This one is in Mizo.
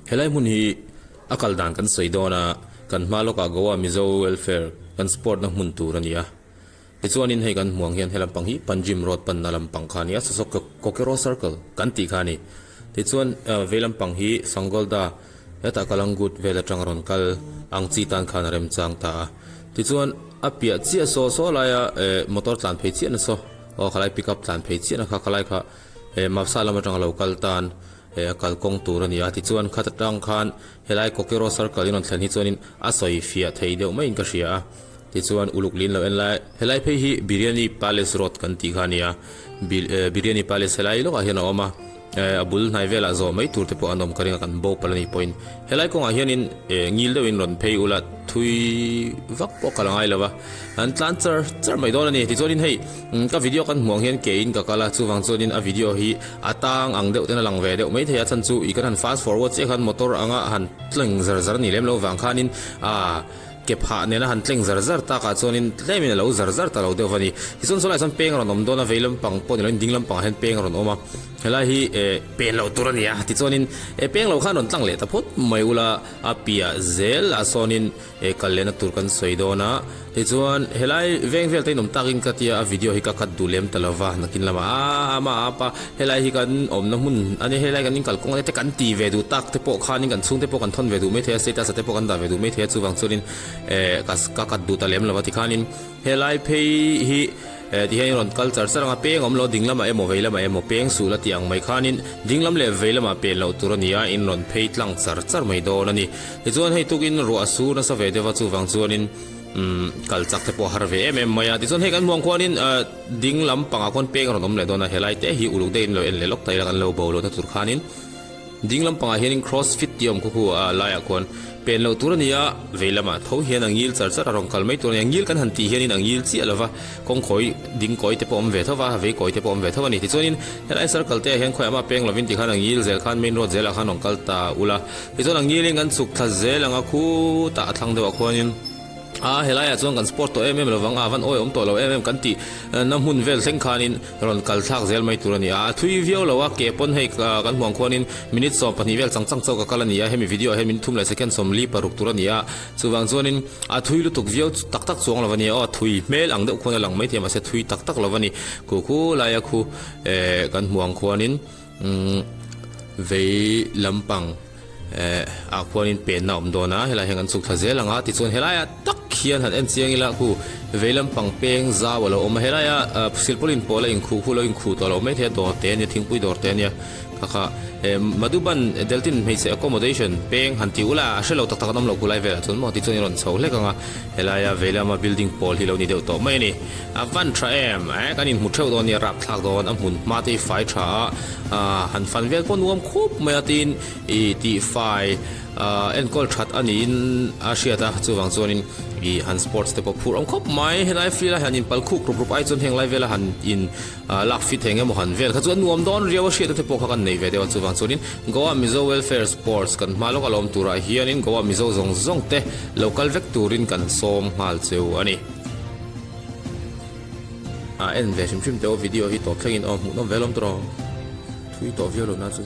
Helai hmun hi a kal dan kan sawi dawn a, kan hma lawkah Goa Mizo Welfare kan sport na hmun tur a ni a. Tichuanin hei kan hmuh ang hian he lampang hi Panjim Road panna lampang kha a ni a, saw saw Kokero Circle kan tih kha a ni. Tichuan vei lampang hi Sangolda hetah Kalangut vel atang a rawn kal ang chi tan khan a remchang ta a. Tichuan a piah chiah saw saw laia motor tlan phei chiahna saw aw khalai pickup tlan phei chiahna kha khalai kha Mapsa lam atanga lo kal tan a kalkawng tur a ni a. Tichuan khat atang khan helai Kokero Circle in rawn thlen hi chuanin a sawi fiah thei deuh maiin ka hria a. Tichuan uluk lin lo en lai, helai phei hi Biryani Palace Road kan tih kha a ni a, Biryani Palace helai lawkah hian a awm a, a bul hnai velah zawh mai tur te pawh an awm ka ring a, kan bo palh a nih pawhin helai kawngah hianin ngil deuhin rawn phei ula thui vak pawh ka la ngai lo va, an tlan char char mai dawn a ni. Tichuanin hei ka video kan hmuh ang hian keiin ka kal a, chuvang chuanin a video hi a tang ang deuh ten a lang ve deuh mai thei a, chhan chu i kan han fast forward chiah khan motor anga han tleng zar zar a nih lem loh vang khanin aa. Ke phah nena han tleng zar zar takah chuanin tlemin a lo zar zar ta lo deuh a ni. Tichuan sawlaiah chuan peng a rawn awm dawn a, vei lampang pawh ni loin ding lampangah hian peng a rawn awm a, helai hi eh pen loh tur a ni a. Tichuanin eh peng lo khan rawn tlang leh ta phawt mai ula, a piah zelah sawnin eh kal lehna tur kan sawi dawn a. Tichuan helai veng vel te in awm takin ka tia a video hi ka cut duh lem ta lo va, nakin lamah a ama apa helai hi kan awmna hmun a nia, helai kan inkal kawng a nia te kan ti ve duh tak te pawh khanin kan chhungte pawh kan thawn ve duh maithei a, status ah te pawh kan dah ve duh maithei a, chuvang chuanin eh ka ka cut duh ta lem lo va tikhanin helai phei hi eh tihian in rawn kal char char ang a, peng awm lo ding lamah emaw vei lamah emaw peng suh la tih ang mai khanin ding lam leh vei lamah pen loh tur a ni a, in rawn phei tlang char char mai dawn a ni. Tichuan hei tukin ruah a sur nasa ve deuh a, chuvang chuanin umm kal chak te pawh a har ve em em mai a. Tichuan hei kan hmuh ang khuanin ah ding lampangah khuan peng a rawn awm leh dawn a, helai te hi uluk deuhin lo en leh lawk ta ila kan lo bo lohna tur khanin ding lampangah hianin cross fit tih a awm khaw khu a laiah khuan pen loh tur a ni a, vei lamah tho hian a ngil char char a rawn kal mai tur a ni a, ngil kan han tih hianin a ngil chiah lo va. Kawngkawi ding kawi te pawh awm ve tho va, vei kawi te pawh awm ve tho a ni. Tichuanin helai circle te ah hian khawiah mah peng lovin tikhan a ngil zel khan main road zelah khan rawn kal ta ula. Tichuan a ngilin kan chhuk thla zel ang a, khutah a thlang deuhah khuanin a helaiah chuan kan sport tawh em em lovang a, van awi awm tawh lo em em kan tih na hmun vel thleng khanin rawn kal thlak zel mai tur a ni a. A thui viau lo a, ke pawn hei kan hmuh ang khuanin minute 12 vel chang chang chauh ka kal a ni a, hemi video ah hian minute thum leh second 46 tur a ni a. Chuvang chuanin a thui lutuk viau tak tak chuang lo a ni aw, thui hmel ang deuh khuan a lang maithei mahse thui tak tak lo a ni. Khu khu laia khu eh kan hmuh ang khuanin umm vei lampang eh ah khuanin penna a awm dawn a, helaiah hian kan chhuk thla zel ang a, tichuan helaiah tak hian han en chiang ila khu vei lampang peng zau a lo awm a, helaiah silpaulin pawl a inkhuh khu lo inkhuh tawh lo maithei a dawr te a nia thingpui dawr te a nia. Kha kha eh Madhuban Deltin hmeichhe accommodation peng han ti ula a hrelo tak tak an awm loh khulai velah chuan maw tichuan i rawn chho hlek ang a, helaia veilama building pawl hi lo ni deuh tawh mai a ni. A van tha em eh kan inhmu theuh dawn nia rapthlak dawn a hmun hma te hi fai tha a, ah han fan vel pawh nuam khup mai a tin ih tih fai ah enkawl that a niin a hriat a chuvang chuanin ih han sports te pawh phur awm khawp mai helai field a han inpal khuk rup rup ai chuan heng lai vela han in Ah lak fit eng emaw han vel kha chu a nuam dawn riau a hriat te pawh kha kan nei ve deuh a chuvang chuanin Goa Mizo Welfare Sports kan hma lawk a lawm turah hianin Goa Mizo zawng zawng te lo kal vek turin kan sawm nghal cheu a ni. Ah en ve hrim hrim teh aw video hi tawp thlengin aw hmuhnawm ve lawm tawh thui tawh viau lo na chu.